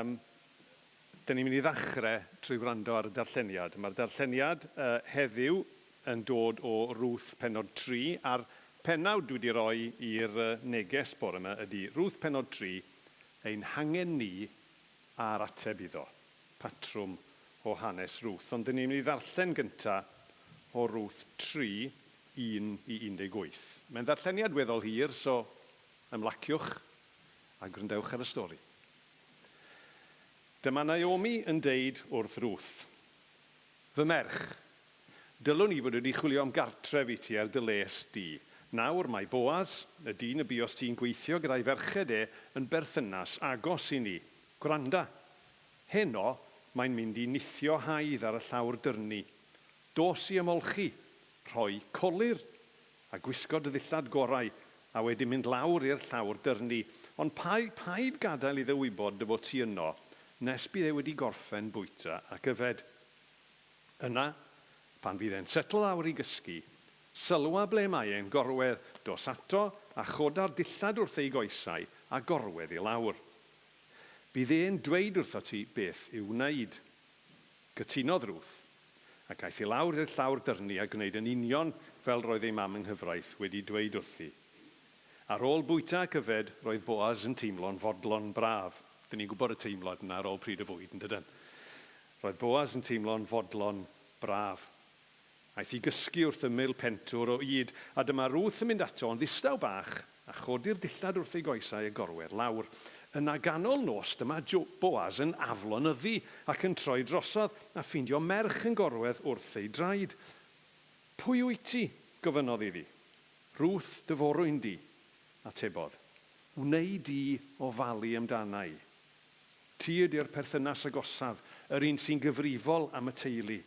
Um, Dyn ni'n mynd i ddechrau trwy wrando ar y darlleniad. Mae'r darlleniad uh, heddiw yn dod o Ruth pennod 3, a'r pennawd dwi wedi rhoi i'r neges bore yma ydy Ruth pennod 3, ein hangen ni a'r ateb iddo. Patrwm o hanes Ruth. Ond dyn ni'n mynd i ddarllen gynta o Ruth 3, 1 i 18. Mae'n ddarlleniad weddol hir, so ymlaciwch a gwrandewch ar y stori. Dyma Naomi yn deud wrth Ruth, Fy merch, dylwn i fod wedi chwilio am gartref i ti er dy les di. Nawr mae Boaz, y dyn y buost ti'n gweithio gyda'i ferched e, yn berthynas agos i ni. Gwranda! Heno, mae'n mynd i nithio haidd ar y llawr dyrnu. Dos i ymolchi, rhoi colur, a gwisgo dy ddillad gorau, a wedyn mynd lawr i'r llawr dyrnu. Ond paid, paid gadael iddo wybod dy fod ti yno, nes bydd e wedi gorffen bwyta ac yfed. Yna, pan fydd e'n setlo lawr i gysgu, sylwa ble mae e'n gorwedd, dos ato, a choda'r dillad wrth ei goesau, a gorwedd i lawr. Bydd e'n dweud wrthot ti beth i'w wneud. Cytunodd Ruth, ac aeth i lawr i'r llawr dyrnu a gwneud yn union fel roedd ei mam yng nghyfraith wedi dweud wrthi. Ar ôl bwyta ac yfed, roedd Boaz yn teimlo'n fodlon braf. Dyn ni'n gwybod y teimlad yna ar ôl pryd o fwyd, yn dydyn? Roedd Boaz yn teimlo'n fodlon braf. Aeth i gysgu wrth ymyl pentwr o ŷd, a dyma Ruth yn mynd ato yn ddistaw bach, a chodi'r dillad wrth ei goesau a gorwedd lawr. Yna ganol nos dyma Boaz yn aflonyddu ac yn troi drosodd a ffeindio merch yn gorwedd wrth ei draed. Pwy wyt ti? gofynnodd iddi. Ruth, dy forwyn di, atebodd. Wnei di ofalu amdana i? Ti ydi'r perthynas agosaf, yr un sy'n gyfrifol am y teulu.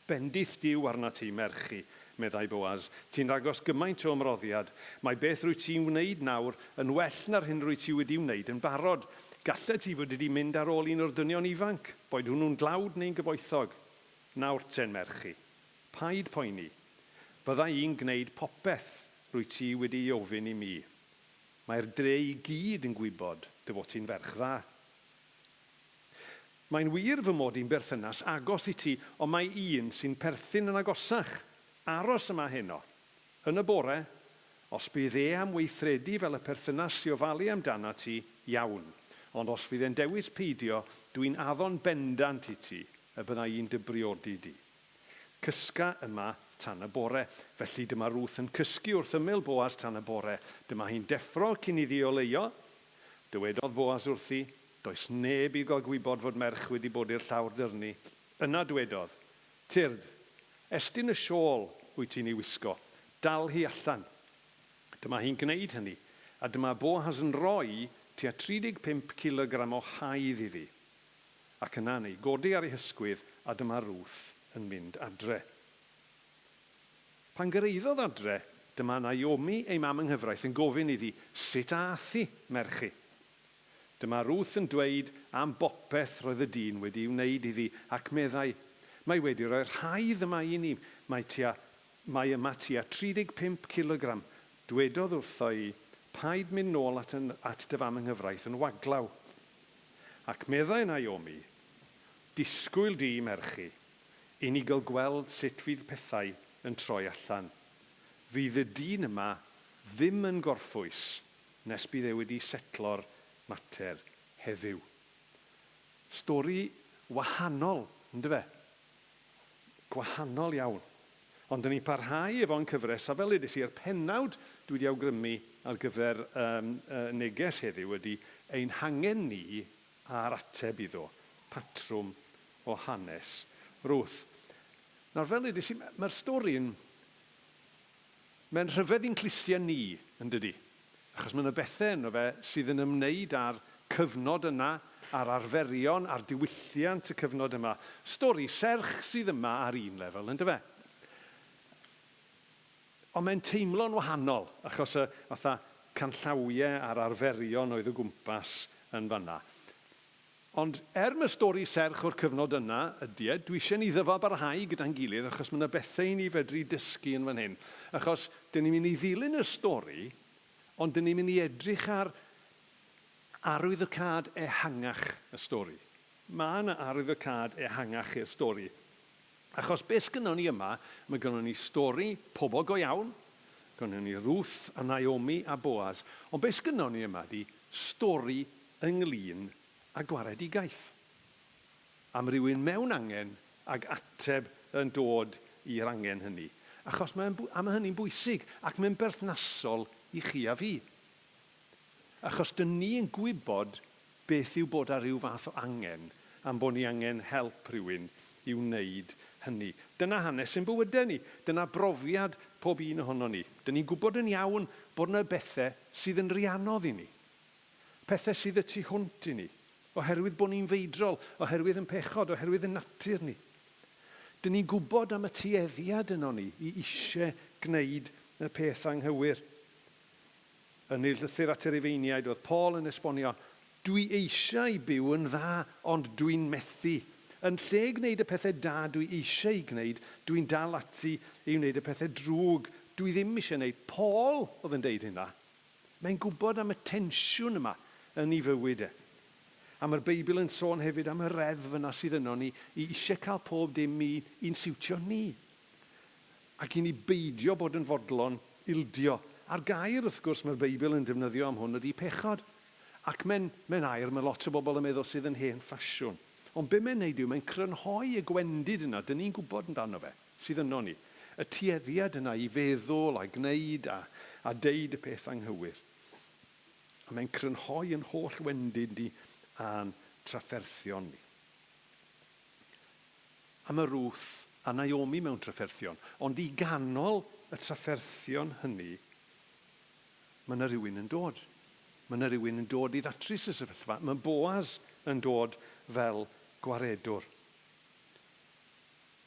Bendith Duw arnat ti, merch i, meddai Boaz. Ti'n dangos gymaint o ymroddiad. Mae beth rwyt ti'n wneud nawr yn well na'r hyn rwyt ti wedi'i wneud yn barod. Gallet ti fod wedi mynd ar ôl un o'r dynion ifanc, boed hwnnw'n dlawd neu'n gyfoethog. Nawr te'n merch i. Paid poeni. Bydda i'n gwneud popeth rwyt ti wedi'i ofyn i mi. Mae'r dre i gyd yn gwybod dy fod ti'n ferch dda. Mae'n wir fy mod i'n berthynas agos i ti, ond mae un sy'n perthyn yn agosach. Aros yma heno. Yn y bore, os bydd e am weithredu fel y perthynas sy ofalu amdanat ti, iawn. Ond os fydd e'n dewis peidio, dw i'n addo'n bendant i ti y bydda i'n dy briodi di. Cysga yma tan y bore. Felly dyma Ruth yn cysgu wrth ymyl Boaz tan y bore. Dyma hi'n deffro cyn iddi oleuo. Dywedodd Boaz wrthi, Does neb i gael gwybod fod merch wedi bod i'r llawr dyrnu. Yna dwedodd, Tyrd, estyn y siôl wyt ti'n ei wisgo, dal hi allan. Dyma hi'n gwneud hynny, a dyma Boaz yn rhoi tua 35 cilogram o haidd iddi. Ac yna yn ei godi ar ei hysgwydd, a dyma Ruth yn mynd adre. Pan gyrhaeddodd adre, dyma Naomi, ei mam yng nghyfraith, yn gofyn iddi, Sut ath hi, merch i? Dyma Ruth yn dweud am bopeth roedd y dyn wedi'i wneud iddi, ac meddai, Mae wedi rhoi'r rhaidd yma i ni, mae tua, mae yma tua 35 cilogram. Dwedodd wrtho i, 'Paid mynd nôl at, at dy fam yng nghyfraith yn waglaw. Ac meddai Naomi, Disgwyl di, merch i, i ni gael gweld sut fydd pethau yn troi allan. Fydd y dyn yma ddim yn gorffwys nes bydd e wedi setlo'r mater heddiw. Stori wahanol, yndyfe? Gwahanol iawn. Ond dyn ni'n parhau efo'n cyfres, a fel ddeudais i, yr pennawd dwi wedi awgrymu ar gyfer um, y neges heddiw ydy ein hangen ni a'r ateb iddo, patrwm o hanes Ruth. Nawr, fel ddeudais i, mae'r stori'n Mae'n rhyfedd i'n clustiau ni, yn dydi? Achos mae 'na bethau yno fe sydd yn ymwneud â'r cyfnod yna, a'r arferion, a'r diwylliant y cyfnod yma. Stori serch sydd yma ar un lefel, yndyfe? Ond mae'n teimlo'n wahanol, achos y fatha canllawiau a'r arferion oedd o gwmpas yn fan'na. Ond er ma stori serch o'r cyfnod yna ydy e, dwi eisiau ni ddyfalbarhau gyda'n gilydd achos ma 'na bethau i ni fedru dysgu yn fan hyn. Achos dyn ni'n mynd i ddilyn y stori, ond dyn ni'n mynd i edrych ar Arwyddocâd ehangach y stori. Mae yna arwyddocâd ehangach i'r stori. Achos be sgynnon ni yma, mae gynnon ni stori pobl go iawn, gynnon ni Ruth a Naomi a Boaz, ond be sgynnon ni yma ydi stori ynglyn â gwaredigaeth. Am rywun mewn angen ag ateb yn dod i'r angen hynny. Achos mae'n, a mae hynny'n bwysig, ac mae'n berthnasol i chi a fi. Achos dyn ni yn gwybod beth yw bod â rhyw fath o angen, a'n bod ni angen help rhywun i wneud hynny. Dyna hanes ein bywydau ni. Dyna brofiad pob un ohonon ni. Dyn ni'n gwybod yn iawn bod yna bethau sydd yn rhy anodd i ni. Pethau sydd y tu hwnt i ni. Oherwydd bod ni'n feidrol, oherwydd yn pechod, oherwydd yn natur ni. Dyn ni'n gwybod am y tueddiad yno ni i eisiau gwneud y peth anghywir. Yn ei llythyr at y Rufeiniaid, roedd Paul yn esbonio, Dwi eisiau byw yn dda, ond dwi'n methu. Yn lle gwneud y pethau da dwi eisiau eu gwneud, dwi'n dal ati i wneud y pethau drwg dwi ddim eisiau gwneud. Paul oedd yn deud hynna. Mae'n gwybod am y tensiwn yma yn ei fywyd e. A mae'r Beibl yn sôn hefyd am y reddf yna sydd yno ni i eisiau cael pob dim i i'n siwtio ni. Ac i ni beidio bod yn fodlon ildio. A'r gair, wrth gwrs, mae'r Beibl yn defnyddio am hwn ydy pechod. Ac mae'n, mae'n air mae lot o bobl yn meddwl sydd yn hen ffasiwn. Ond be mae'n neud yw mae'n crynhoi y gwendid yna, dyn ni'n gwybod amdano fe, sydd yno ni. Y tueddiad yna i feddwl a gwneud a, a deud y peth anghywir. A mae'n crynhoi yn holl wendid ni a'n trafferthion ni. Am y Ruth a Naomi mewn trafferthion, ond i ganol y trafferthion hynny, mae 'na rywun yn dod. Mae 'na rywun yn dod i ddatrys y sefyllfa. Mae Boaz yn dod fel gwaredwr.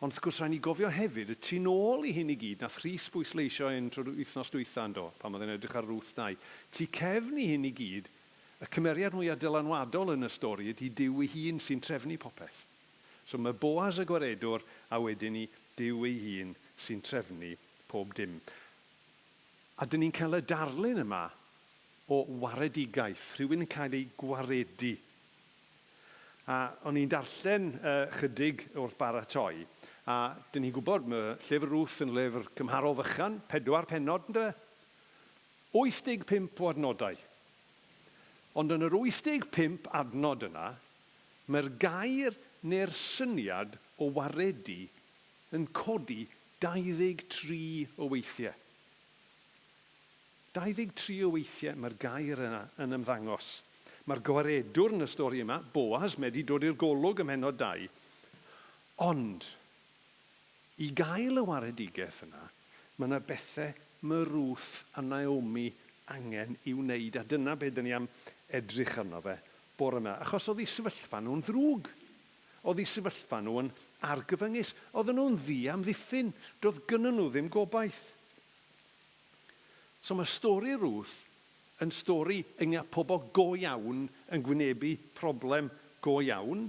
Ond wrth gwrs, rhaid ni gofio hefyd, y tu nôl i hyn i gyd, nath Rhys bwysleisio hyn trwy'r wythnos dwytha, yn do, pan oedd e'n edrych ar Ruth 2. Tu cefn i hyn i gyd, y cymeriad mwyaf dylanwadol yn y stori ydy Duw ei hun sy'n trefnu popeth. So mae Boaz y gwaredwr a wedyn ni Duw ei hun sy'n trefnu pob dim. A dyn ni'n cael y darlun yma o waredigaeth, rhywun yn cael ei gwaredu. A o'n i'n darllen uh, chydig wrth baratoi, a dyn ni'n gwybod, mae llyfr Ruth yn lyfr cymharol fychan, pedwar pennod, ynddo fe? 85 o adnodau. Ond yn yr 85 adnod yna, Mae'r gair neu'r syniad o waredu yn codi 23 o weithiau. 23 o weithiau mae'r gair yna yn ymddangos. Mae'r gwaredwr yn y stori yma, Boaz, mae wedi dod i'r golwg ym mhennod 2. Ond, i gael y waredigaeth yna, mae yna bethau mae Ruth a Naomi angen i wneud, a dyna be dyn ni am edrych arno fe bore 'ma, achos oedd eu sefyllfa nhw'n ddrwg. Oedd eu sefyllfa nhw yn argyfyngus. Oedden nhw'n ddiamddiffyn. Doedd gynnyn nhw ddim gobaith. So mae stori Ruth yn stori ynglŷn â pobl go iawn yn gwynebu problem go iawn.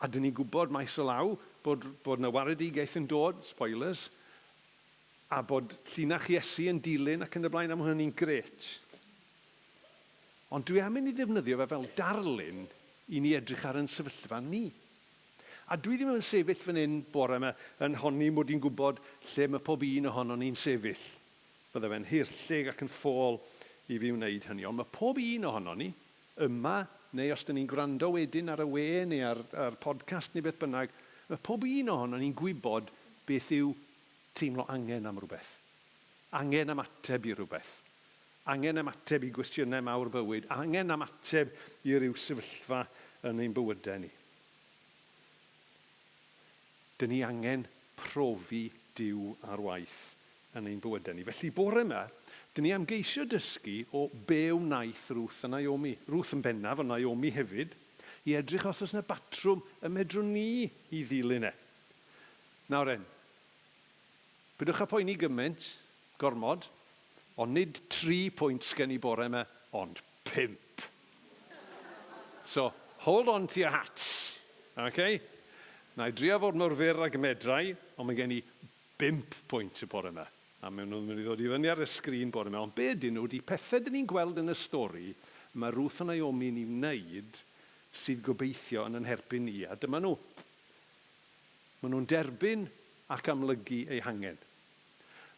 A dyn ni'n gwybod maes o law bod, bod 'na waredigaeth yn dod, spoilers, a bod llinach Iesu yn dilyn ac yn y blaen, a mae hynny'n grêt. Ond dwi am i ni ddefnyddio fe fel darlun i ni edrych ar yn sefyllfa ni. A dwi ddim yn sefyll fan hyn bore yma yn honni mod i'n gwybod lle mae pob un ohonon ni'n sefyll. Bydde fe'n haerllug ac yn ffôl i fi wneud hynny. Ond mae pob un ohonon ni, yma, neu os dyn ni'n gwrando wedyn ar y we neu ar, ar podcast neu beth bynnag, mae pob un ohonon ni'n gwybod beth yw teimlo angen am rywbeth. Angen am ateb i rywbeth. Angen am ateb i gwestiynau mawr bywyd, angen am ateb i ryw sefyllfa yn ein bywydau ni. Dyn ni angen profi Duw ar waith yn ein bywydau ni. Felly bore yma, dyn ni am geisio dysgu o be wnaeth Ruth a Naomi. Ruth yn bennaf, ond Naomi hefyd, i edrych os oes yna batrwm y medrwn ni i ddilyn e. Nawr en, Pidwch â phoeni gymaint, gormod, ond nid tri pwynt sgen i bore 'ma, ond pump. So, hold on to your hats, ok? Na i drio fod mor fyr ag y medra i, ond mae gen i bump pwynt y bore 'ma, a maen nhw'n mynd i ddod i fyny ar y sgrin bore 'ma, ond be ydyn nhw ydy pethau dyn ni'n gweld yn y stori mae Ruth a Naomi yn ei wneud sydd gobeithio yn yn herbyn ni. A dyma nhw. Maen nhw'n derbyn ac amlygu eu hangen.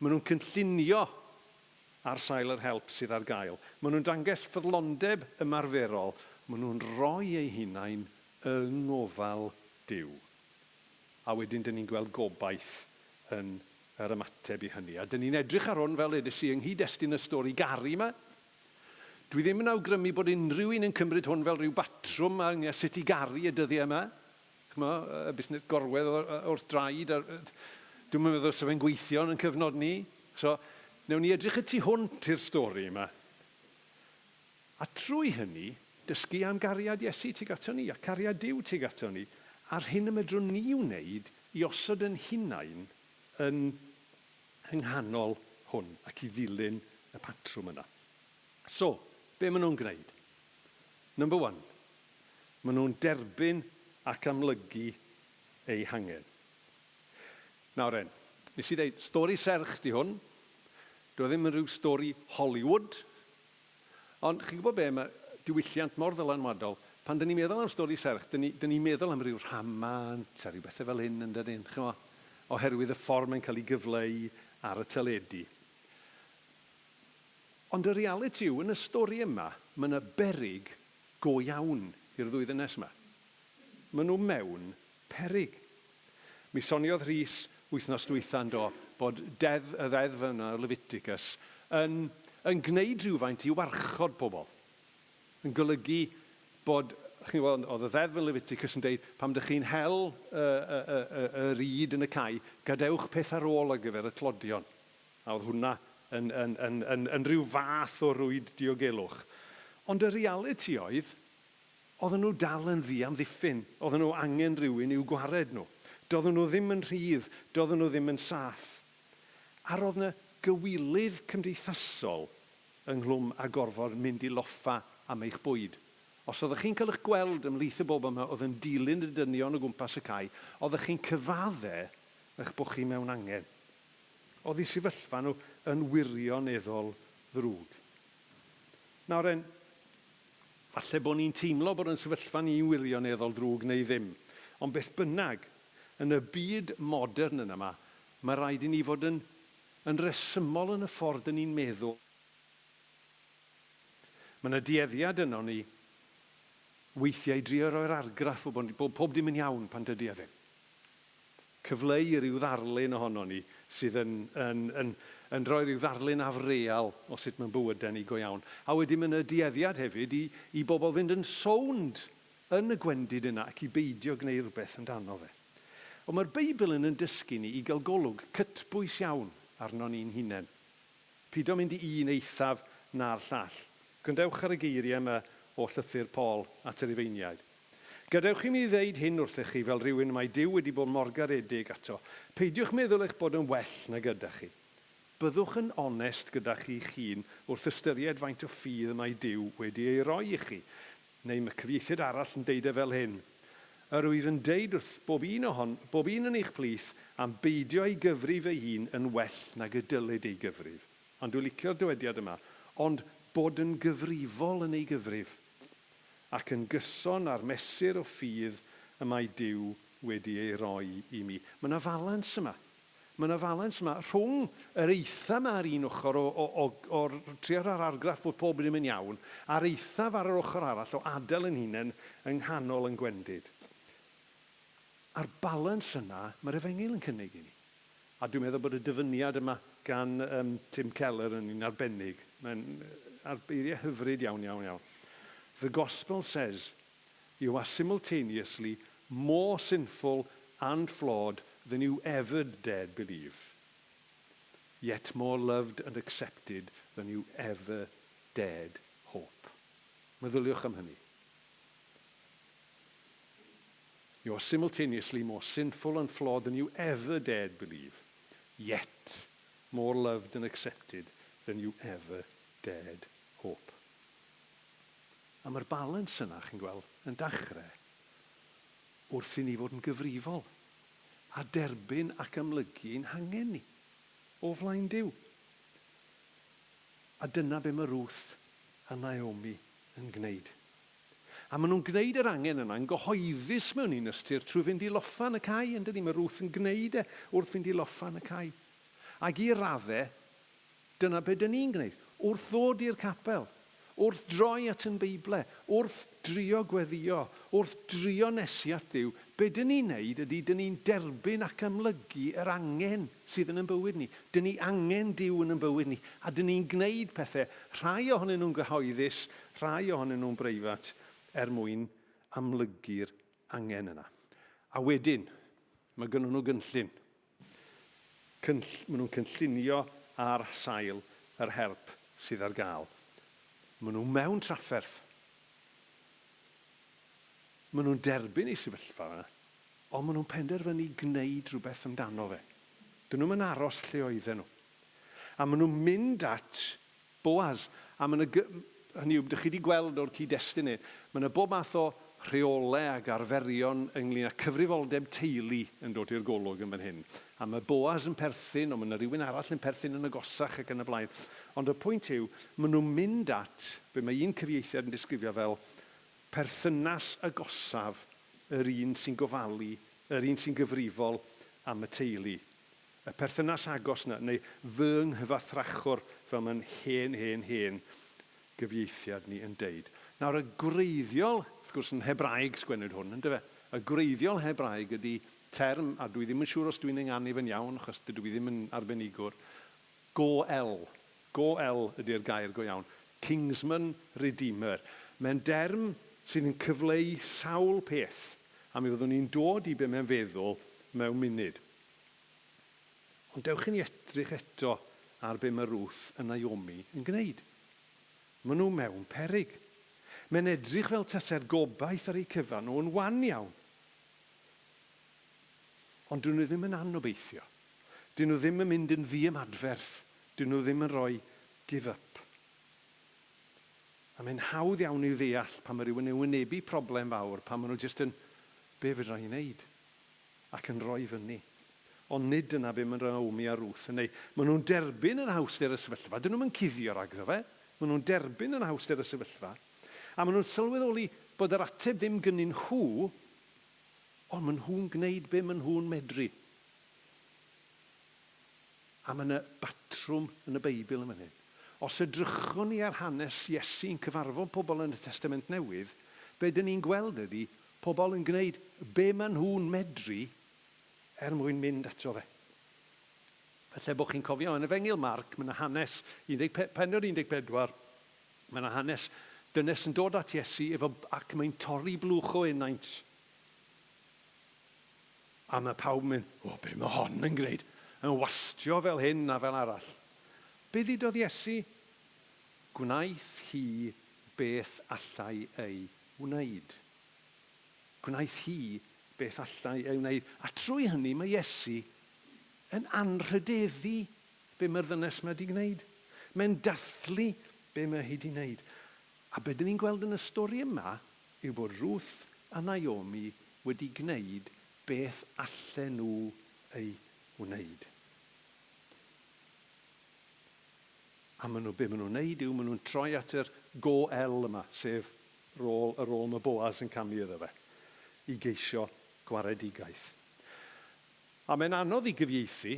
Maen nhw'n cynllunio ar sail yr help sydd ar gael. Maen nhw'n dangos ffyddlondeb ymarferol. Maen nhw'n rhoi eu hunain yng ngofal Duw. A wedyn dyn ni'n gweld gobaith yn yr ymateb i hynny. A dyn ni'n edrych ar hwn, fel edes i, yng nghyd-destun y stori garu 'ma. Dwi ddim yn awgrymu bod unrhyw un yn cymryd hwn fel rhyw batrwm ar sut i garu y dyddiau yma. Ch'mo', y busnes gorwedd wrth draed, a dwi'm yn meddwl 'sa fe'n gweithio yn 'yn cyfnod ni. So, newn ni edrych y tu hwnt i'r stori yma. A trwy hynny, dysgu am gariad Iesu tuag aton ni, a cariad Duw tuag aton ni, a'r hyn y medrwn ni wneud i osod yn hunain yn yng nghanol hwn ac i ddilyn y patrwm yna. So, be maen nhw'n gwneud? Number one, maen nhw'n derbyn ac amlygu eu hangen. Nawr 'en, nes i ddeud, stori serch 'di hwn. Dyw e ddim yn rhyw stori Hollywood. Ond chi'n gwybod be, mae diwylliant mor ddylanwadol. Pan 'dyn ni'n meddwl am stori serch, 'dyn ni, 'dyn ni'n meddwl am ryw rhamant a rhyw bethe fel hyn, yn dydyn, chimod, oherwydd y ffordd mae'n cael ei gyfleu ar y teledu. Ond y realiti yw, yn y stori yma, mae 'na beryg go iawn i'r ddwy ddynes yma. Maen nhw mewn peryg. Mi soniodd Rhys wythnos dwytha, yn do, bod deddf, y ddeddf yna, Leviticus, yn, yn gwneud rhywfaint i warchod pobl. Yn golygu bod, chi'n gwybod, oedd y ddeddf yn Leviticus yn deud, pan dych chi'n hel y, y, y, y, yr ŷd yn y cae, gadewch peth ar ôl ar gyfer y tlodion. A oedd hwnna yn, yn, yn, yn, yn rhyw fath o rwyd diogelwch. Ond y realiti oedd, Oedden nhw dal yn ddiamddiffyn. Oedden nhw angen rhywun i'w gwared nhw. Doedden nhw ddim yn rhydd. Doedden nhw ddim yn saff. A roedd 'na gywilydd cymdeithasol ynghlwm â gorfod mynd i loffa am eich bwyd. Os oeddech chi'n cael eich gweld ymhlith y bobl yma oedd yn dilyn y dynion o gwmpas y cae, oeddech chi'n cyfadde eich bod chi mewn angen. Oedd eu sefyllfa nhw yn wirioneddol ddrwg. Nawr 'en, Falle bod ni'n teimlo bod yn sefyllfa ni'n wirioneddol ddrwg neu ddim. Ond beth bynnag, yn y byd modern yna 'ma, mae rhaid i ni fod yn yn resymol yn y ffordd dyn ni'n meddwl. Mae 'na dueddiad ynon ni weithiau i drio roi'r argraff o bod bod pob dim yn iawn pan dydy e ddim. Cyfleu ryw ddarlun ohonon ni sydd yn, yn, yn, yn rhoi rhyw ddarlun afreal o sut mae'n bywydau ni go iawn. A wedyn mae 'na dueddiad hefyd i, i bobl fynd yn sownd yn y gwendid yna ac i beidio gwneud rhywbeth amdano fe. Ond mae'r Beibl yn yn dysgu ni i gael golwg cytbwys iawn arnon ni'n hunain. Pido mynd i un eithaf na'r llall. Gwrandewch ar y geiriau yma o llythyr Paul at y Rufeiniaid. Gadewch i mi ddeud hyn wrthych chi fel rhywun y mae Duw wedi bod mor garedig ato, peidiwch meddwl eich bod yn well nag ydach chi. Byddwch yn onest gyda chi'ch hun wrth ystyried faint o ffydd y mae Duw wedi ei roi i chi. Neu mae cyfieithiad arall yn deud e fel hyn, Yr wyf yn deud wrth bob un ohon, bob un yn eich plith am beidio â'i gyfrif ei hun yn well nag y dylid ei gyfrif. Ond dwi'n licio'r dywediad yma, ond bod yn gyfrifol yn ei gyfrif. ac yn gyson â'r mesur o ffydd y mae Duw wedi ei roi i mi. Mae 'na falans yma. Mae 'na falans yma rhwng yr eitha 'ma ar un ochr o, o, o, o trio rhoi'r argraff fod pob dim yn iawn, a'r eithaf ar yr ochr arall o adael yn hunain yng nghanol yn gwendid. A'r balans yna mae'r Efengyl yn cynnig i ni. A dwi'n meddwl bod y dyfyniad yma gan um, Tim Keller yn un arbennig. Mae'n eiriau hyfryd iawn, iawn, iawn. The gospel says you are simultaneously more sinful and flawed than you ever dared believe, yet more loved and accepted than you ever dared hope. Meddyliwch am hynny. You are simultaneously more sinful and flawed than you ever dared believe, yet more loved and accepted than you ever dared hope. A mae'r balans yna, chi'n gweld, yn dachrau wrth i ni fod yn gyfrifol a derbyn ac amlygu ein hangen ni o flaen Duw. A dyna be mae Ruth a Naomi yn gwneud. A maen nhw'n gwneud yr angen yna yn gyhoeddus mewn un ystyr trwy fynd i loffa yn y cae, yn dydi? Mae Ruth yn gwneud e wrth fynd i loffa yn y cae. Ac i raddau, dyna be dyn ni'n gwneud. Wrth ddod i'r capel, wrth droi at yn Beible, wrth drio gweddïo, wrth drio nesu at Dduw, be dyn ni'n wneud ydy dyn ni'n derbyn ac amlygu yr angen sydd yn yn bywyd ni. Dyn ni angen Duw yn yn bywyd ni, a dyn ni'n gwneud pethau, rhai ohonyn nhw'n gyhoeddus, rhai ohonyn nhw'n breifat, er mwyn amlygu'r angen yna. A wedyn, mae gynnon nhw gynllun. Cynll, maen nhw'n cynllunio ar sail yr help sydd ar gael. Maen nhw mewn trafferth. Maen nhw'n derbyn eu sefyllfa yna, ond maen nhw'n penderfynu gwneud rhywbeth amdano fe. Dyn nhw'm yn aros lle oedden nhw. A maen nhw'n mynd at Boaz. A mae 'na, hynny yw, dych chi 'di gweld o'r cyd-destun hyn, mae 'na bob math o rheolau ac arferion ynglyn â cyfrifoldeb teulu yn dod i'r golwg yn fan hyn. A mae Boaz yn perthyn, ond mae 'na rywun arall yn perthyn yn agosach ac yn y blaen. Ond y pwynt yw, maen nhw'n mynd at be mae un cyfieithiad yn disgrifio fel perthynas agosaf yr un sy'n gofalu, yr un sy'n gyfrifol am y teulu. Y perthynas agos 'na, neu fy nghyfathrachwr, fel mae'n hen, hen, hen gyfieithiad ni yn deud. Nawr, y gwreiddiol, wrth gwrs yn Hebraeg sgwennwyd hwn, yndyfe? Y gwreiddiol Hebraeg ydy term, a dwi ddim yn siŵr os dwi'n ynganu fe'n iawn, achos dydw i ddim yn arbenigwr, Go'el. Go'el ydy'r gair go iawn. Kingsman Redeemer. Mae'n derm sydd yn cyfleu sawl peth, a mi fyddwn ni'n dod i be mae'n feddwl mewn munud. Ond dewch i ni edrych eto ar be mae Ruth a Naomi yn gwneud. Maen nhw mewn peryg. Mae'n edrych fel tase'r gobaith ar eu cyfan nhw yn wan iawn. Ond dyn nhw ddim yn anobeithio. Dyn nhw ddim yn mynd yn ddiymadferth. Dyn nhw ddim yn rhoi give up. A mae'n hawdd iawn i'w ddeall pan mae rhywun yn wynebu problem fawr, pan maen nhw jyst yn, be fedra i wneud? ac yn rhoi fyny. Ond nid dyna be mae Naomi a Ruth yn ei. Maen nhw'n derbyn yn hawster y sefyllfa. Dyn nhw'm yn cuddio rhagddo fe. Maen nhw'n derbyn yn hawster y sefyllfa. A maen nhw'n sylweddoli bod yr ateb ddim gynnyn nhw, ond maen nhw'n gwneud be maen nhw'n medru. A mae yna batrwm yn y Beibl yn fan hyn. Os edrychwn ni ar hanes Iesu'n cyfarfod pobl yn y Testament Newydd, be dyn ni'n gweld ydy Pobl yn gwneud be maen nhw'n medru er mwyn mynd ato fe. Falle bod chi'n cofio, yn Efengyl Marc, mae yna hanes, 14, pennod 14, mae yna hanes dynes yn dod at Iesu efo, ac mae'n torri blwch o enaint. A mae pawb yn mynd, o, be mae hon yn gwneud? Yn wastio fel hyn a fel arall. Be ddudodd Iesu? Gwnaeth hi beth allai ei wneud. Gwnaeth hi beth allai ei wneud, a trwy hynny mae Iesu yn anrhydeddu be mae'r ddynes 'ma 'di gwneud. Mae'n dathlu be mae hi 'di wneud. A be dyn ni'n gweld yn y stori yma yw bod Ruth a Naomi wedi gwneud beth allen nhw ei wneud. A maen nhw, be maen nhw'n wneud yw maen nhw'n troi at yr go-el yma, sef rôl, y rôl mae Boaz yn camu iddo fe, i geisio gwaredigaeth. A mae'n anodd i gyfieithu,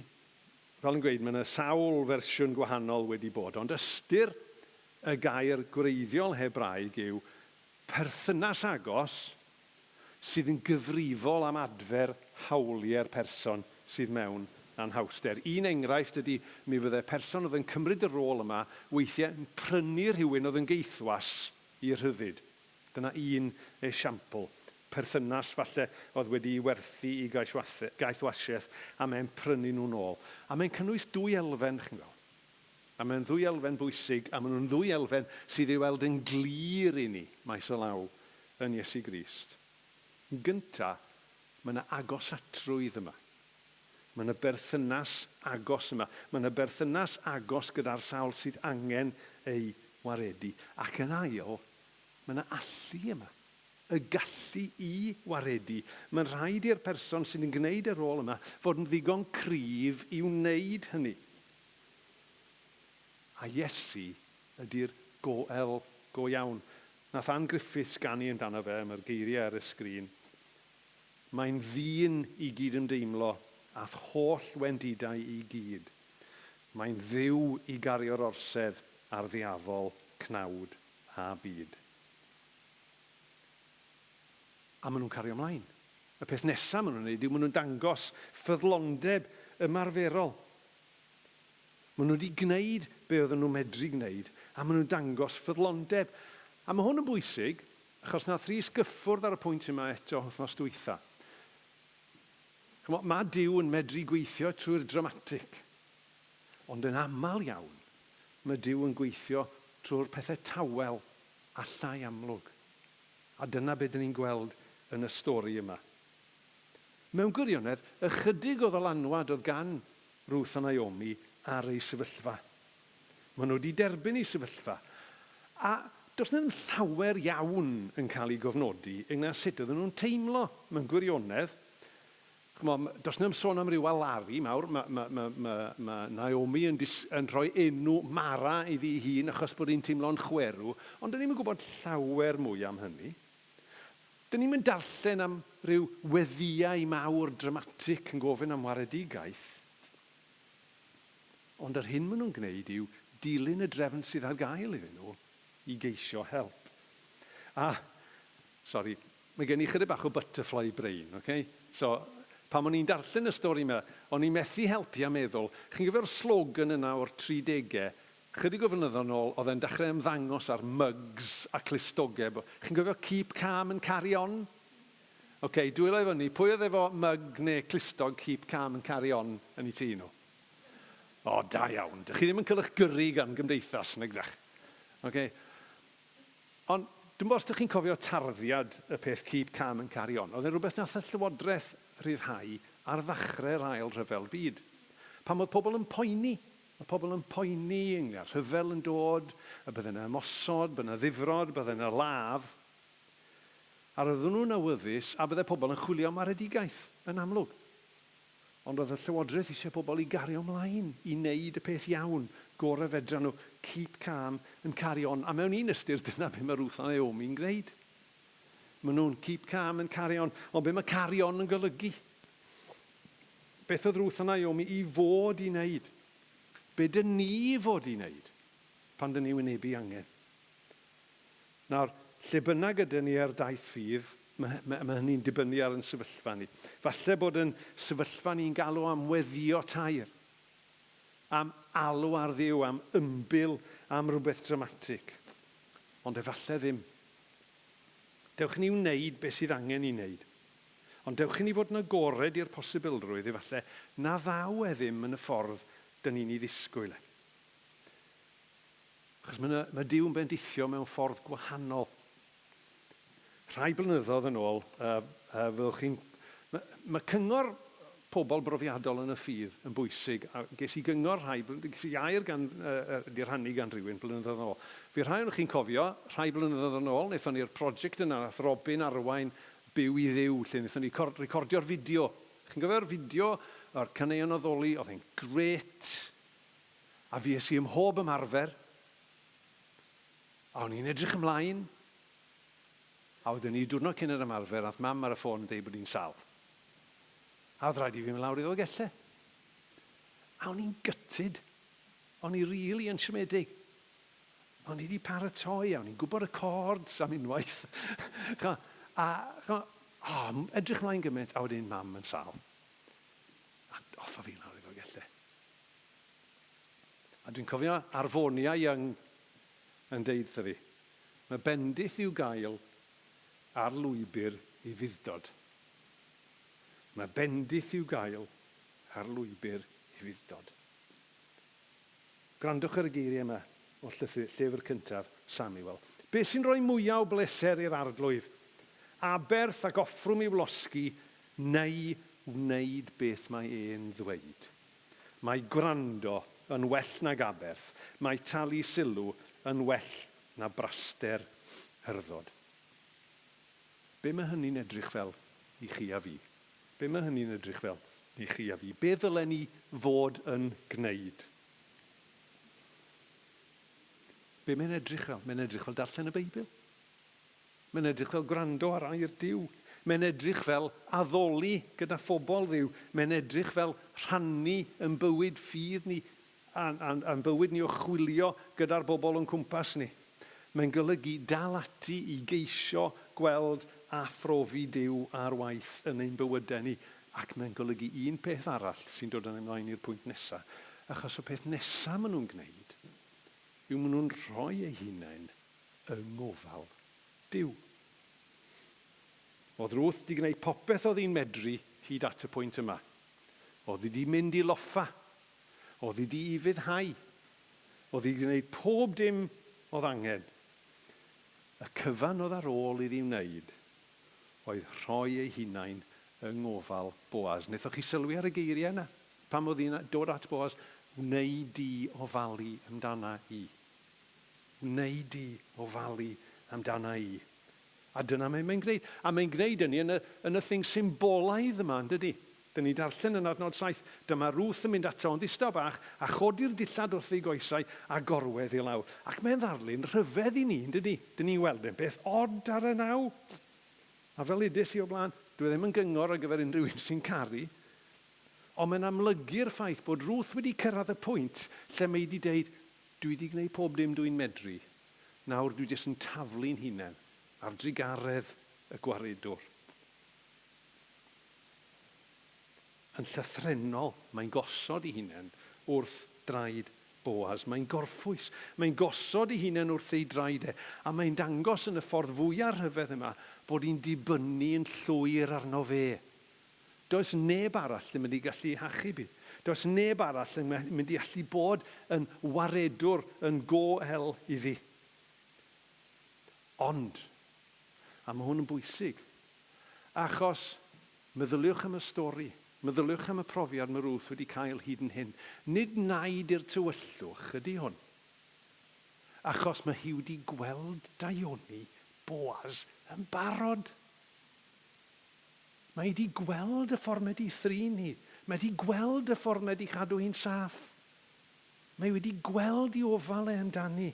fel yn gweud, mae yna sawl fersiwn gwahanol wedi bod, ond ystyr y gair gwreiddiol Hebraeg yw perthynas agos sydd yn gyfrifol am adfer hawliau'r person sydd mewn anhawster. Un enghraifft ydy mi fydde person oedd yn cymryd y rôl yma weithiau yn prynu rhywun oedd yn gaethwas i rhyddid. Dyna un esiampl. Perthynas falle oedd wedi'i werthu i gaethwasiaeth a mae'n prynu nhw'n ôl. A mae'n cynnwys dwy elfen, chi'n gweld. A mae'n ddwy elfen bwysig, a maen nhw'n ddwy elfen sydd i'w weld yn glir i ni, maes o law, yn Iesu Grist. Yn gynta, mae yna agosatrwydd yma. Mae yna berthynas agos yma. Mae yna berthynas agos gyda'r sawl sydd angen ei waredu. Ac yn ail, mae yna allu yma. Y gallu i waredu. Mae'n rhaid i'r person sydd yn gwneud y rôl yma fod yn ddigon cryf i wneud hynny. A Iesu ydy'r goel go iawn. Nath Ann Griffiths ganu amdano fe, mae'r geiriau ar y sgrin. Mae'n ddyn i gydymdeimlo â'th holl wendidau i gyd. Mae'n Dduw i gario'r orsedd ar ddiafol, cnawd a byd. A maen nhw'n cario ymlaen. Y peth nesaf maen nhw'n wneud yw maen nhw'n dangos ffyddlondeb ymarferol. Maen nhw wedi gwneud be oedden nhw'n medru gwneud, a maen nhw'n dangos ffyddlondeb. A mae hwn yn bwysig, achos nath Rhys gyffwrdd ar y pwynt yma eto wythnos dwytha. Chimod, mae Duw yn medru gweithio trwy'r dramatic, ond yn aml iawn, mae Duw yn gweithio trwy'r pethau tawel a llai amlwg. A dyna be dyn ni'n gweld yn y stori yma. Mewn gwirionedd, ychydig o ddylanwad oedd gan Ruth a Naomi ar eu sefyllfa. Maen nhw wedi derbyn eu sefyllfa. A does 'na ddim llawer iawn yn cael ei gofnodi ynglŷn â sut oedden nhw'n teimlo mewn gwirionedd. Chimod, does 'na ddim sôn am ryw alaru mawr. Mae, mae, mae, mae, mae Naomi yn, dis, yn rhoi enw Mara iddi ei hun achos bod hi'n teimlo'n chwerw, ond dyn ni'm yn gwybod llawer mwy am hynny. Dyn ni'm yn darllen am ryw weddïau mawr dramatic yn gofyn am waredigaeth. Ond yr hyn maen nhw'n gwneud yw dilyn y drefn sydd ar gael iddyn nhw i geisio help. A, sori, mae gen i chydig bach o butterfly brain, ok? So, pan o'n i'n darllen y stori yma, o'n i'n methu helpu a meddwl, chi'n cofio'r slogan yna o'r 30au, Chydig o flynyddoedd yn ôl, oedd e'n dechrau ymddangos ar mugs a clustogau. Chi'n cofio Keep Calm and Carry On? Ok, dwylo i fyny, pwy oedd efo mug neu clustog Keep Calm and Carry On yn eu tŷ nhw? O, da iawn. Dych chi ddim yn cael eich gyrru gan gymdeithas, nag ydych? Ok. Ond, dwi'm bo os dych chi'n cofio tarddiad y peth Keep Calm and Carry On. Oedd e'n rhywbeth nath y Llywodraeth rhyddhau ar ddechrau'r Ail Rhyfel Byd. Pan oedd pobl yn poeni. Mae pobl yn poeni ynglŷn â rhyfel yn dod, y bydde 'na ymosod, bydde 'na ddifrod, bydde 'na ladd. A roedden nhw'n awyddus a fydde pobl yn chwilio am waredigaeth, yn amlwg. Ond oedd y llywodraeth eisiau pobl i gario mlaen, i wneud y peth iawn, gorau fedran nhw, keep calm and carry on. A mewn un ystyr, dyna be mae Ruth a Naomi'n gwneud. Maen nhw'n keep calm and carry on. Ond be mae carry on yn golygu? Beth oedd Ruth a Naomi i fod i wneud? Be dyn ni i fod i wneud pan dyn ni wynebu angen? Nawr, lle bynnag ydyn ni ar daith ffydd, mae, mae, mae hynny'n dibynnu ar yn sefyllfa ni. Falle bod yn sefyllfa ni'n galw am weddïo taer, am alw ar Dduw, am ymbil, am rywbeth dramatig. Ond efallai ddim. Dewch i ni wneud beth sydd angen i wneud. Ond dewch i ni fod yn agored i'r posibilrwydd efallai na ddaw e ddim yn y ffordd dyn ni'n ei ddisgwyl e. Achos mae, mae Duw yn bendithio mewn ffordd gwahanol. Rhai blynyddoedd yn ôl, uh, uh, fyddwch chi'n... Mae, mae cyngor pobl brofiadol yn y ffydd yn bwysig, a ges i gyngor rhai, ges i air gan, uh, di rhannu gan rhywun blynyddoedd yn ôl. Fi rhai o'n chi'n cofio, rhai blynyddoedd yn ôl, wnaethon ni'r prosiect yna, nath Robin arwain Byw i Dduw, lle wnaethon ni recordio'r fideo. Chi'n cofio'r fideo o'r caneuon addoli? Oedd e'n grêt. A fues i ym mhob ymarfer, a o'n i'n edrych ymlaen, a wedyn ni, diwrnod cyn yr ymarfer, ath mam ar y ffôn yn deud bod hi'n sâl. A oedd rhaid i fi mynd lawr i Ddolgellau. A o'n i'n gutted. O'n i rili yn siomedig. O'n i wedi paratoi, a o'n i'n gwybod y chords am unwaith. a, oh, edrych mlaen gymaint, a wedyn mam yn sâl. A off a fi lawr i Ddolgellau. A dwi'n cofio Arfonia Young yn deud wrtha fi, mae bendith i'w gael ar lwybr ufudd-dod. Mae bendith i'w gael ar lwybr ufudd-dod. Gwrandwch ar y geiriau yma o llythyr, llyfr cyntaf Samuel. Be sy'n rhoi mwyaf o bleser i'r Arglwydd? Aberth ac offrwm i'w losgi, neu wneud beth mae e'n ddweud? Mae gwrando yn well nag aberth, mae talu sylw yn well na braster hyrddod. Be mae hynny'n edrych fel i chi a fi? Be mae hynny'n edrych fel i chi a fi? Be ddylen ni fod yn gwneud? Be mae'n edrych fel? Mae'n edrych fel darllen y Beibl. Mae'n edrych fel gwrando ar air Duw. Mae'n edrych fel addoli gyda phobl Dduw. Mae'n edrych fel rhannu yn bywyd ffydd ni a'n, a'n, a'n bywyd ni o chwilio gyda'r bobl o'n cwmpas ni. Mae'n golygu dal ati i geisio gweld a phrofi Duw ar waith yn ein bywydau ni. Ac mae'n golygu un peth arall sy'n dod â ni ymlaen i'r pwynt nesaf, achos y peth nesaf maen nhw'n gwneud yw maen nhw'n rhoi eu hunain yng ngofal Duw. Oedd Ruth 'di gwneud popeth oedd hi'n medru hyd at y pwynt yma. Oedd hi 'di mynd i loffa. Oedd hi 'di ufuddhau. Oedd hi 'di gwneud pob dim oedd angen. Y cyfan oedd ar ôl iddi wneud oedd rhoi ei hunain yng ngofal Boaz. Wnaethoch chi sylwi ar y geiriau yna? Pam oedd hi'n dod at Boaz, Wnei di ofalu amdana i? Wnei di ofalu amdana i? A dyna mae mae'n gwneud. A mae'n gwneud hynny yn y, yn y thing symbolaidd yma, yn dydy? Dyn ni'n darllen yn adnod 7, dyma Ruth yn mynd ato yn ddistaw bach a chodi'r dillad wrth ei goesau a gorwedd i lawr. Ac mae'n ddarlun rhyfedd i ni, yn dydy? Dyn ni'n weld e'n beth od ar y naw. A fel udes i o blaen, dwi e ddim yn gyngor ar gyfer unrhyw un sy'n caru, ond mae'n amlygu'r ffaith bod Ruth wedi cyrraedd y pwynt lle mae hi wedi deud, Dwi 'di gwneud pob dim dwi'n medru, nawr dwi jyst yn taflu'n hunain ar drugaredd y Gwaredwr. Yn llythrennol, mae'n gosod ei hunain wrth draed Boaz. Mae'n gorffwys. Mae'n gosod ei hunain wrth ei draed e, a mae'n dangos yn y ffordd fwyaf rhyfedd yma bod hi'n dibynnu yn llwyr arno fe. Does neb arall yn mynd i gallu ei hachub hi. Does neb arall yn mynd i allu bod yn waredwr, yn go-el iddi. Ond, a mae hwn yn bwysig, achos meddyliwch am y stori, meddyliwch am y profiad mae Ruth wedi cael hyd yn hyn. Nid naid i'r tywyllwch ydy hwn. Achos mae hi wedi gweld daioni Boaz yn barod. Mae hi 'di gweld y ffordd mae 'di thrin hi. Mae 'di gweld y ffordd mae 'di chadw hi'n saff. Mae wedi gweld i ofal e amdani.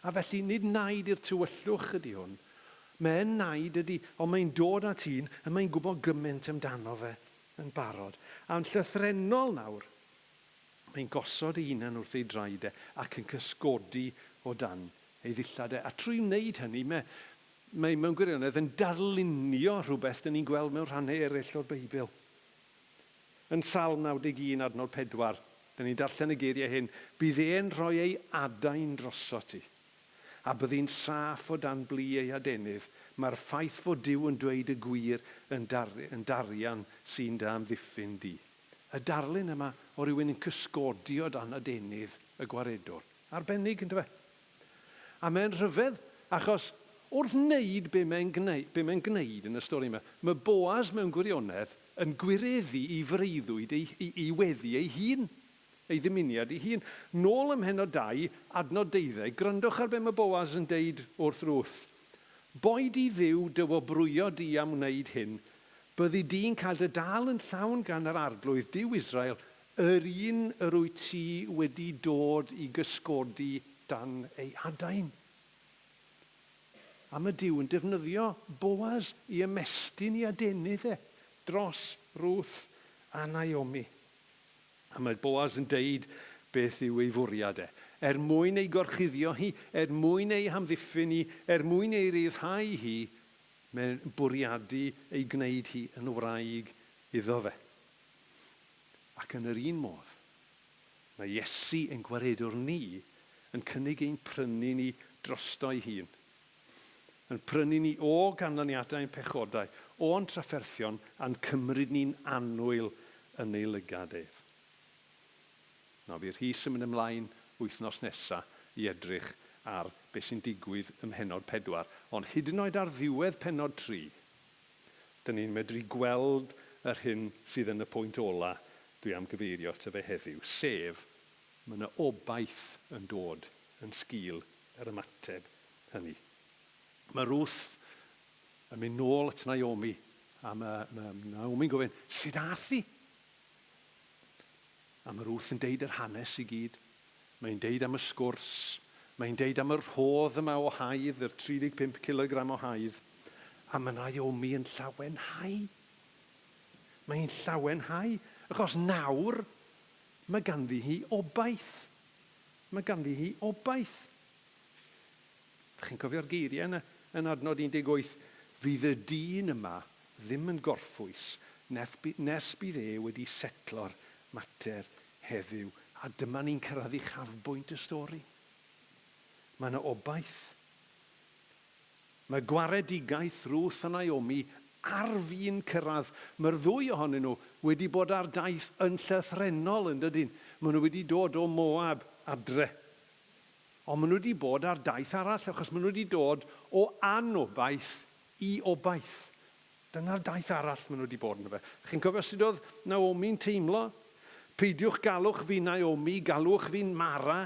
A felly, nid naid i'r tywyllwch ydy hwn. Mae e'n naid, ydy, ond mae'n dod at un y mae'n gwybod gymaint amdano fe yn barod. A'n llythrennol nawr, mae'n gosod ei hunan wrth ei draed e ac yn cysgodi o dan ei ddillad e. A trwy wneud hynny, mae, mae mewn gwirionedd yn darlunio rhywbeth dyn ni'n gweld mewn rhannau eraill o'r Beibl. Yn Salm 91 adnod 4, dyn ni'n darllen y geiriau hyn, Bydd e'n rhoi ei adain drosot ti, a byddi'n saff o dan blu ei adenydd. Mae'r ffaith fod Duw yn dweud y gwir yn, dar, yn darian sy'n dy amddiffyn di. Y darlun yma o rywun yn cysgodi o dan adenydd y Gwaredwr. Arbennig, yndyfe? A mae'n rhyfedd, achos wrth wneud be mae'n gwneud, be mae'n gwneud yn y stori yma, mae Boaz mewn gwirionedd yn gwireddu ei freuddwyd, ei, ei, ei weddi ei hun, ei ddymuniad ei hun. Nôl ym mhennod 2, adnod deuddeg, gwrandwch ar be mae Boaz yn deud wrth Ruth. Boed i Dduw dy wobrwyo di am wneud hyn, byddi di'n cael dy dâl yn llawn gan yr Arglwydd, Duw Israel, Yr un yr wyt ti wedi dod i gysgodi dan ei adain. A mae Duw yn defnyddio Boaz i ymestyn ei adenydd e dros Ruth a Naomi. A mae Boaz yn deud beth yw ei fwriad e. Er mwyn ei gorchuddio hi, er mwyn ei hamddiffyn hi, er mwyn ei ryddhau hi, mae'n bwriadu ei gwneud hi yn wraig iddo fe. Ac yn yr un modd, mae Iesu ein Gwaredwr ni yn cynnig ein prynu ni drosto'i hun. Yn prynu ni o ganlyniadau ein pechodau, o'n trafferthion, a'n cymryd ni'n annwyl yn ei lygad ef. Nawr, fydd Rhys yn mynd ymlaen wythnos nesa i edrych ar beth sy'n digwydd ym mhennod 4, ond hyd yn oed ar ddiwedd pennod 3, Dyn ni'n medru gweld yr hyn sydd yn y pwynt ola dwi am gyfeirio ato fe heddiw, sef, mae yna obaith yn dod yn sgil yr ymateb hynny. Mae Ruth yn mynd nôl at Naomi, a mae, mae Naomi'n gofyn, sut ath hi? A mae Ruth yn deud yr hanes i gyd. Mae'n deud am y sgwrs. Mae'n deud am y rhodd yma o haidd, yr 35 cilogram o haidd, a mae Naomi yn llawenhau. Mae hi'n llawenhau, achos nawr mae ganddi hi obaith. Mae ganddi hi obaith. Chi'n cofio'r geiriau yna yn adnod 18? Fydd y dyn yma ddim yn gorffwys nes bydd e wedi setlo'r mater heddiw. A dyma ni'n cyrraedd uchafbwynt y stori. Mae yna obaith. Mae gwaredigaeth Ruth a Naomi ar fin cyrraedd. Mae'r ddwy ohonyn nhw wedi bod ar daith yn llythrennol, yn dydyn? Maen nhw wedi dod o Moab adre. Ond maen nhw wedi bod ar daith arall, achos maen nhw wedi dod o anobaith i obaith. Dyna'r daith arall maen nhw wedi bod ynddo fe. Chi'n cofio sut oedd Naomi'n teimlo? Peidiwch galwch fi Naomi, galwch fi'n Mara.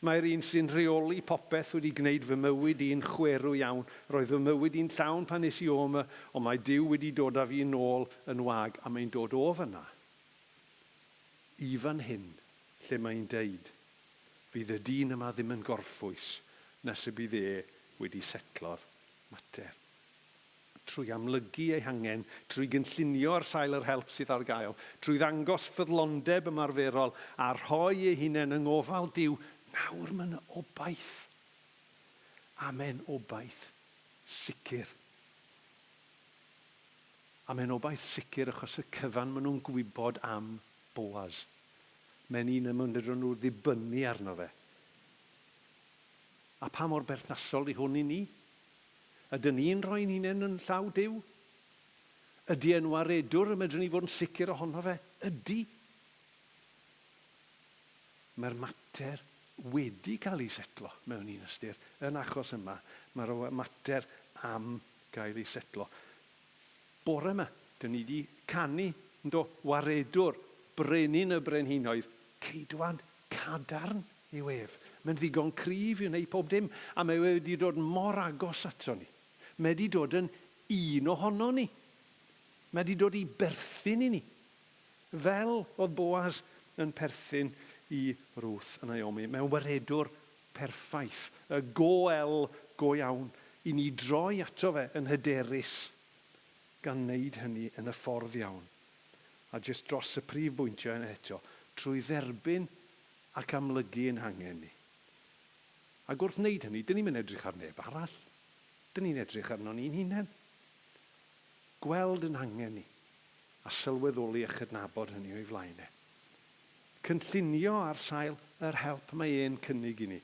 Mae'r un sy'n rheoli popeth wedi gwneud fy mywyd i'n chwerw iawn. Roedd fy mywyd i'n llawn pan es i o yma, ond mae Duw wedi dod â fi yn ôl yn wag, a mae'n dod o fan'na i fan hyn, lle mae'n deud, Fydd y dyn yma ddim yn gorffwys nes y bydd e wedi setlo'r mater. Trwy amlygu ei hangen, trwy gynllunio ar sail yr help sydd ar gael, trwy ddangos ffyddlondeb ymarferol a rhoi ei hunain yng ngofal Duw, nawr mae 'na obaith. Amen, obaith sicr. Amen, obaith sicr achos y cyfan maen nhw'n gwybod am Boaz. Mae'n un y medrwn nhw ddibynnu arno fe. A pa mor berthnasol 'di hwn i ni? Ydyn ni'n rhoi'n hunain yn llaw Duw? Ydy e'n waredwr y medrwn ni fod yn sicr ohono fe? Ydy. Mae'r mater wedi cael ei setlo mewn un ystyr. Yn achos yma, mae'r mater am gael ei setlo. Bore 'ma, dyn ni 'di canu, yndo, Waredwr, Brenin y Brenhinoedd, Ceidwad cadarn yw ef. Mae'n ddigon cryf i wneud pob dim, a mae wedi dod mor agos ato ni. Mae wedi dod yn un ohono ni. Mae wedi dod i berthyn i ni. Fel oedd Boaz yn perthyn i Ruth a Naomi. Mae'n waredwr perffaith, y go-el go iawn, i ni droi ato fe yn hyderus, gan wneud hynny yn y ffordd iawn. A jyst dros y prif bwyntiau yna eto, trwy dderbyn ac amlygu ein hangen ni. Ac wrth wneud hynny, dyn ni'm yn edrych ar neb arall. Dyn ni'n edrych arnon ni'n hunain. Gweld ein hangen ni, a sylweddoli a chydnabod hynny o'i flaen e. Cynllunio ar sail yr help mae e'n cynnig i ni.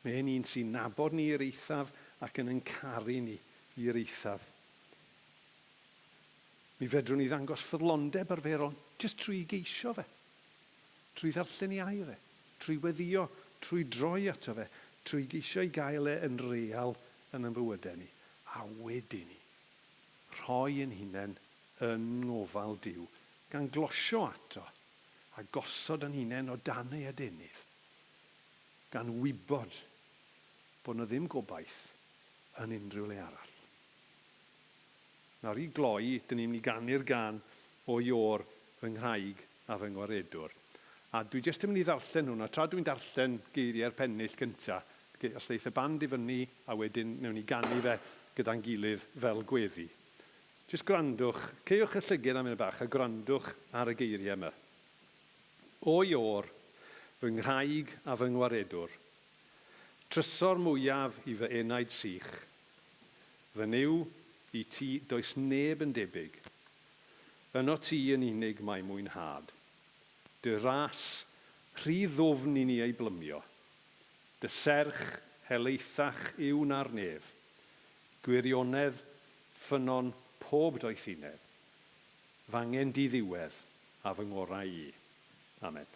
Mae e'n un sy'n nabod ni i'r eithaf ac yn ein caru ni i'r eithaf. Mi fedrwn ni ddangos ffyddlondeb arferol jyst trwy ei geisio fe, trwy ddarllen ei air e, trwy weddïo, trwy droi ato fe, trwy geisio ei gael e yn real yn ein bywydau ni, a wedyn ni, rhoi ein hunain yn ngofal Duw, gan glosio ato a gosod ein hunain o dan ei adenydd, gan wybod bod 'na ddim gobaith yn unrhyw le arall. Nawr i gloi, dyn ni'n mynd i ganu'r gân O Iôr fy nghraig a fy ngwaredwr. A dwi jyst yn mynd i ddarllen hwnna, tra dwi'n darllen geiriau'r pennill gynta, os ddeith y band i fyny a wedyn newn ni ganu fe gyda'n gilydd fel gweddi. Jyst gwrandwch, caewch y llygid am funud bach a gwrandwch ar y geiriau yma. O Iôr, fy nghraig a fy ngwaredwr, Trysor mwyaf i fy enaid sych, Fy Nuw, i ti does neb yn debyg, Yno ti yn unig mae mwynhad. Dy ras, rhy ddwfn i ni ei blymio, Dy serch helaethach yw na'r nef, Gwirionedd, ffynnon pob doethineb, F'angen di-ddiwedd a fy ngorau i. Amen.